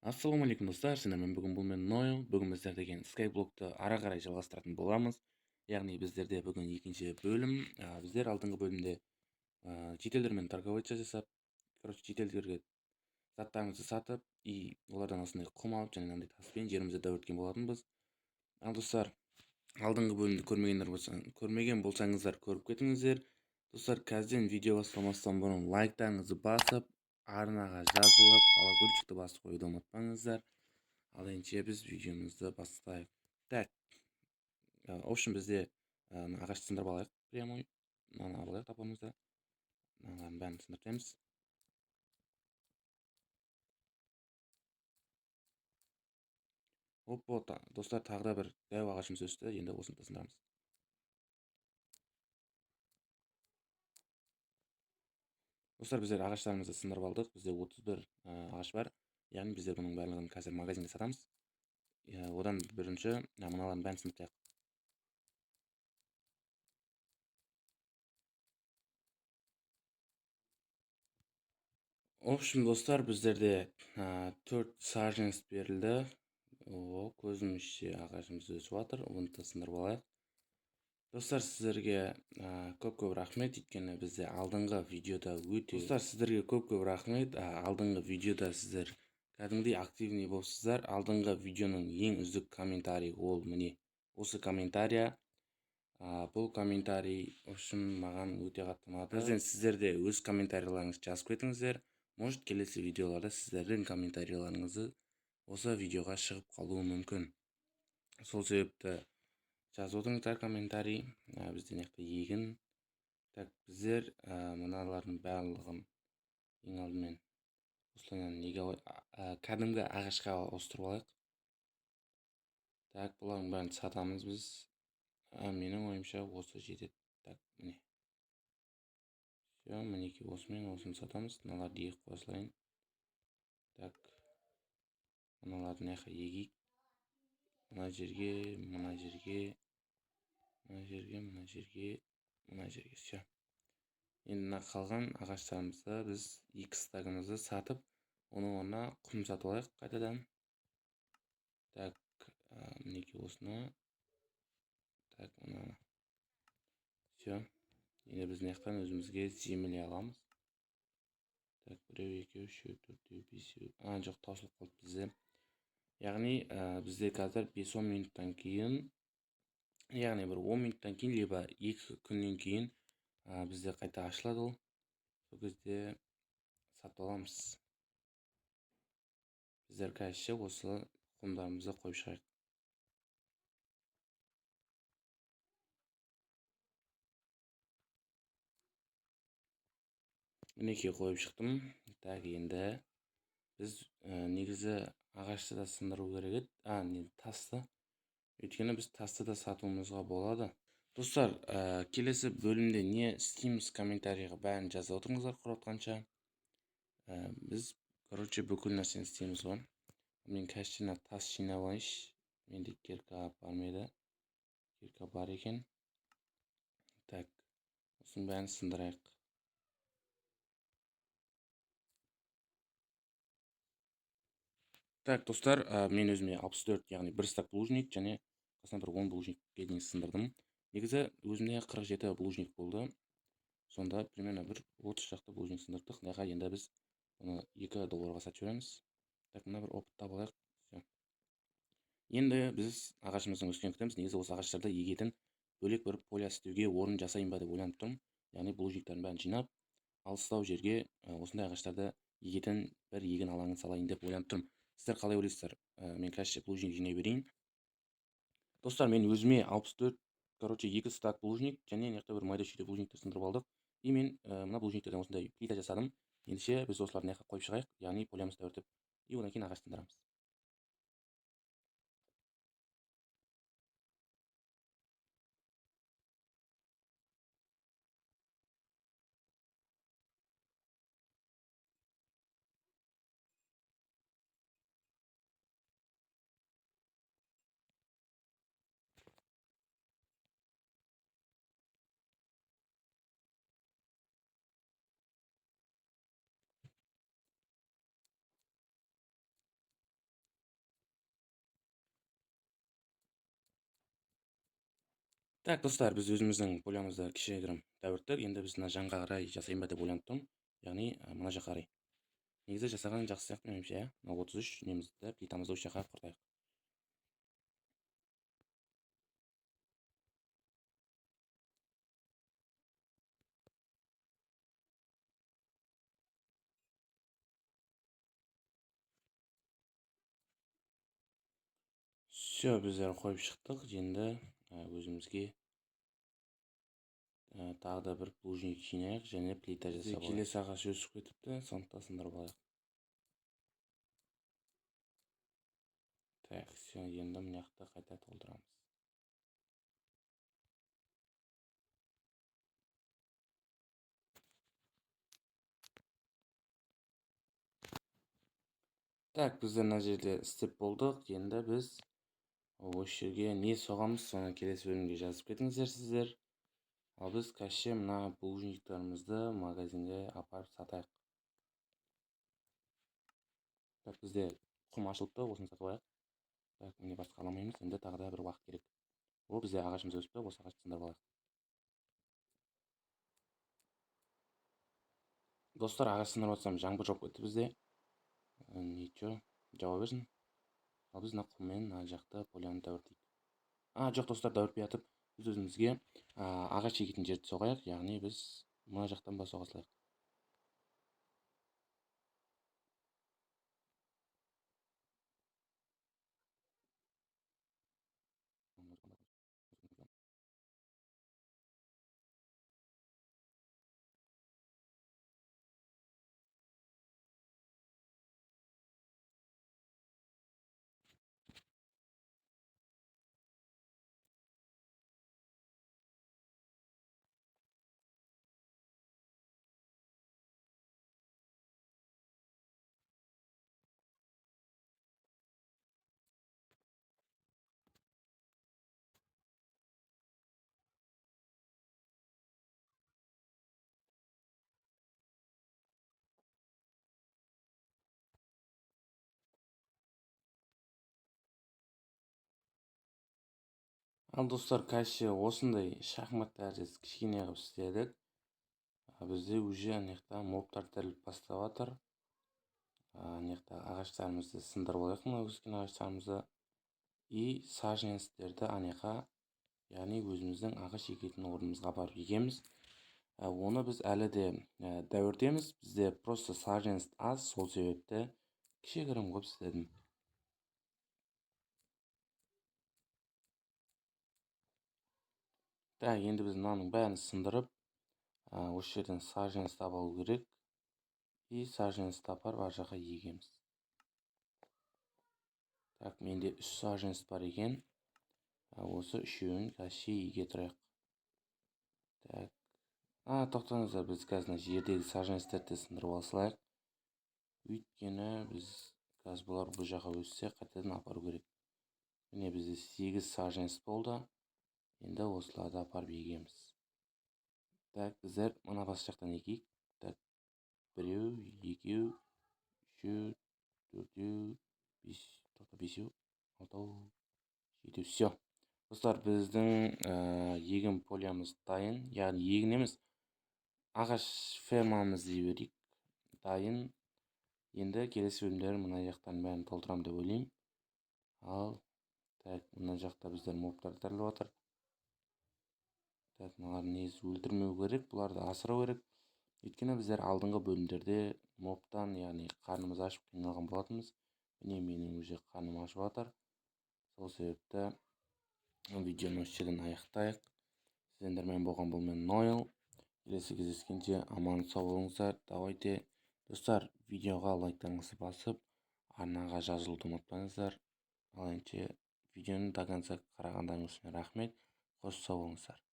Ассалаумағалейкум, достар! Сіздермен бүгін бұл мен, Нойл. Бүгін біздер деген Skyblockты ары қарай жалғастыратын боламыз. Яғни біздерде бүгін екінші бөлім. Біздер алдыңғы бөлімде шетелдермен торговля жасап, короче, шетелдерге заттарымызды сатып и олардан осындай құм алып және мынандай таспен жерімізді дәуірткен болатынбыз. Ал, достар, алдыңғы бөлімді көрмегендер болса, көрмеген болсаңыздар, көріп кетіңіздер. Достар, қазірден видео бастамастан бұрын лайктарыңызды басып, арнаға жазылып, колокольчикті басып қоюды ұмытпаңыздар. Ал ендеше біз видеомызды бастайық. Так, в общем, бізде мына ағашты сындырып алайық, прямой мынаны алып алайық, топорымызды, мыналардың бәрін сындырып тастаймыз. Опа, достар, тағы да бір дәу ағашымыз өсті, енді осыны да сындырамыз. Достар, біздер ағаштарымызды сындырып алдық, бізде 31 ағаш бар. Яғни біздер бұның барлығын қазір магазинге сатамыз. Одан бірінші мыналардың бәрін сындырып тастайық. В общем, достар, біздерде 4 саженец берілді. О, көзімізше ағашымыз өсіп жатыр, оны да сындырып алайық. Достар, сіздерге көп-көп рахмет, өйткені бізде алдыңғы видеода өте... Достар, сіздерге көп-көп рахмет. Алдыңғы видеода сіздер кәдімгідей активный болыпсыздар. Алдыңғы видеоның ең үздік комментарий ол міне осы комментария. Бұл комментарий, в общем, маған өте қатты ұнады. Бірден сіздер де өз комментарийлеріңізді жазып кетіңіздер. Может, келесі видеоларда сіздердің комментарийлеріңізді осы видеоға шығып қалуы мүмкін. Сол себепті жазып отырыңыздар комментарий. Бізде мына жақта егін. Так, біздер мыналардың барлығын ең алдымен осылайынан неге кәдімгі ағашқа ауыстырып алайық. Так, бұлардың бәрін сатамыз біз. Менің ойымша, осы жетеді. Так, міне. Всё, мінекей, осымен осыны сатамыз. Мыналарды егіп қоя салайын. Так, мыналарды мына жаққа егейік. Мына жерге, мына жерге, мына жерге, мына жерге, мына жерге. Всё. Енді мына қалған ағаштарымызды біз екі стагымызды сатып, оның орнына құм сатып алайық қайтадан. Так, мінекей осыны. Так, мынаны. Всё. Енді біз мына жақтан өзімізге земля аламыз. Так, біреу, екеу, үшеу, төртеу, бесеу. А, жоқ, таусылып қалды бізде. Яғни, бізде қазір 5-10 минуттан кейін, яғни бір 10 минуттан кейін, либо 2 күннен кейін, бізде қайта ашылады ол. Сол кезде сатып аламыз. Біздер қазірше осы құмдарымызды қойып шығайық. Мінекей, қойып шықтым. Так, енді біз негізі ағашты да сындыру керек еді. А, не, тасты. Өйткені біз тасты да сатуымызға болады. Достар, келесі бөлімде не істейміз, комментарийға бәрін жазып отырыңыздар құратқанша. Біз, короче, бүкіл нәрсені істейміз ғой. Мен қазір тас жинап алайыншы. Менде кирка бар ма еді? Кирка бар екен. Так, осының бәрін сындырайық. Так, достар, мен өзіме 64, яғни бір стак булыжник және қасына бір 10 булыжникке дейін сындырдым. Негізі өзімде 47 булыжник болды. Сонда примерно бір 30 шақты булыжник сындырдық. Мынаға енді біз бұны 2 долларға сатып жібереміз. Так, мына бір опыт таба алайық. Всё. Енді біз ағашымыздың өскенін күтеміз. Негізі осы ағаштарды егетін бөлек бір поля істеуге орын жасайын ба деп ойланып тұрмын. Яғни булыжниктердің бәрін жинап, алыстау жерге осындай ағаштарды егетін бір егін алаңын салайын деп ойланып тұрмын. Сіздер қалай ойлайсыздар? Мен қазір булыжник жинай берейін. Достар, мен өзіме 64, короче, 2 стак булыжник және мына жақта бір майда шүйде булыжниктер сындырып алдық. И мен мына булыжниктерден осындай плита жасадым. Ендеше біз осыларды мына жаққа қойып шығайық, яғни полямызды өртеп, и одан кейін ағаш сындырамыз. Так, достар, біз өзіміздің полямызды кішігірім дәуірттік. Енді біз мына жанға қарай жасайын ба деп ойланып тұрмын. Яғни мына жаққа қарай. Негізі жасаған жақсы сияқты меніңше, иә? Мына 33 немізді, плитамызды осы жаққа құртайық. Все, біздер қойып шықтық. Енді өзімізге тағы да бір булыжник жинайық және плита жасап алайық. Келесі ағаш өсіп кетіпті, сондықтан сындырып алайық. Так, все, енді мына жақты қайта толтырамыз. Так, біздер мына жерде істеп болдық. Енді біз осы жерге не соғамыз, соны келесі бөлімге жазып кетіңіздер сіздер. Ал біз кәше мына булыжниктарымызды магазинге апарып сатайық. Так, бізде құм ашылыпты, осыны сатып алайық. Так, міне басқа аламаймыз, енді тағы да бір уақыт керек. О, бізде ағашымыз өсіпті, осы ағашты сындырып алайық. Достар, ағаш сындырып жатсам, жаңбыр жауып кетті бізде. Ничего, жауа берсін. Ал біз мына құммен мына жақта поляны дәуіртейік. А, жоқ, достар, дәуіртпей жатып, біз өзімізге ағаш егетін жерді соғайық, яғни біз мына жақтан ба соға салайық. Ал достар, кәше осындай шахмат тәріздес кішкене қылып істедік. Бізде уже ана жақта мобтар тіріліп бастап жатыр. Ана жақта ағаштарымызды сындырып алайық, мына өскен ағаштарымызды. И саженецтерді ана жаққа, яғни өзіміздің ағаш егетін орнымызға апарып егеміз. Оны біз әлі де дәуірдеміз. Бізде просто саженец аз, сол себепті кішігірім қылып істедім. Так, енді біз мынаның бәрін сындырып, осы жерден саженец таба алу керек. И саженец апарып ар жаққа егеміз. Так, менде 3 саженец бар екен. Осы үшеуін қазір еге тұрайық. Так. Тоқтаңыздар, біз қазір мына жердегі саженецтерді сындырып ала салайық. Өйткені біз қазір бұлар бұл жаққа өссе қайтадан апару керек. Міне бізде 8 саженец болды. Енді осыларды апарып егеміз. Так, біздер мына бас жақтан егейік. Так, біреу, екеу, үшеу, төртеу, бес, тоқта, бесеу, алтау, жетеу. Всё. Достар, біздің егін полямыз дайын. Яғни егін емес, ағаш фермамыз дей берейік. Дайын. Енді келесі бөлімдері мына жақтан бәрін толтырамын деп ойлаймын. Ал, так, мына жақта біздер мобтар тіріліп жатыр. Так, мыналарды негізі өлтірмеу керек, бұларды асырау керек. Өйткені біздер алдыңғы бөлімдерде мобтан, яғни қарнымыз ашып қиналған болатынбыз. Міне менің уже қарным ашып жатыр. Сол себепті видеоны осы жерден аяқтайық. Сіздермен болған бұл мен Нойл. Келесі кездескенше аман сау болыңыздар. Давайте, достар, видеоға лайктарыңызды басып, арнаға жазылуды ұмытпаңыздар. Ал ендеше видеоны до конца қарағандарыңыз үшін рахмет. Қош сау болыңыздар.